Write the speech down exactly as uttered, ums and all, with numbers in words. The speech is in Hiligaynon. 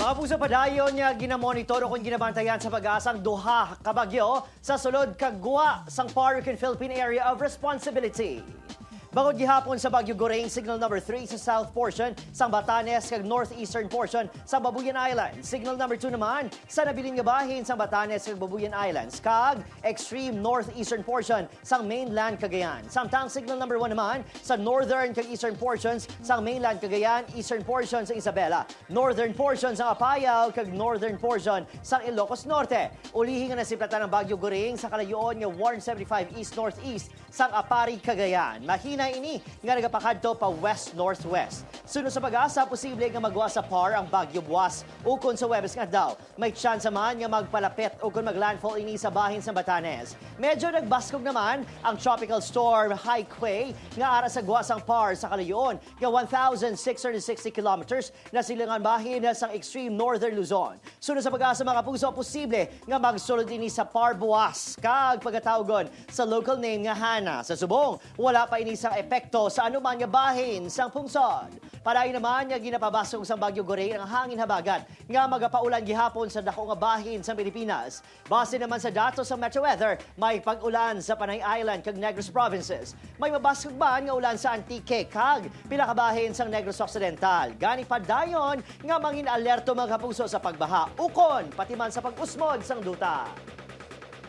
Mga puso, padayon nga ginamonitor o kung ginabantayan sa PAGASA ang duha ka bagyo sa sulod kag gwa sang PAR ukon Philippine Area of Responsibility. Bangod gihapon sa Bagyo Goraing, signal number three sa south portion sang Batanes kag northeastern portion sang Babuyan Island. Signal number two naman sa nabilin nga bahin sang Batanes kag Babuyan Islands, kag extreme northeastern portion sang mainland Cagayan. Samtang signal number one naman sa northern kag eastern portions sang mainland Cagayan, eastern portion sang Isabela, northern portion sang Apayao, kag northern portion sang Ilocos Norte. Ulihi nga nasiplatan ang Bagyo Goraing sa kalayoon nga one seventy-five east-northeast sang Aparri, Cagayan. Mahina ini nga nagapakadto pa west-northwest. Suno sa PAGASA, posible nga magwa sa PAR ang bagyo buwas ukon sa Huwebes nga adlaw. May tsansa man nga magpalapit ukon mag-landfall ini sa bahin sa Batanes. Medyo nagbaskog naman ang Tropical Storm Haiquay nga ara sa gwa sang PAR sa kalayoon nga one thousand six hundred sixty kilometers na silangan bahin sang extreme northern Luzon. Suno sa PAGASA, mga kapuso, posible nga magsulod ini sa PAR buwas kag pagatawgon sa local name nga Hana. Sa subong, wala pa ini sang epekto sa anuman nga bahin sang pungsod. Padayon naman nga ginapabaskog sang Bagyo Goraing ang hangin habagat nga magapaulan gihapon sa dako nga bahin sang Pilipinas. Base naman sa datos sa Metro Weather, may pag-ulan sa Panay Island kag Negros Provinces. May mabaskog man nga ulan sa Antique kag pila ka bahin sang Negros Occidental. Gani padayon nga mangin-alerto, mga kapuso, sa pagbaha ukon pati man sa pag-usmod sang duta.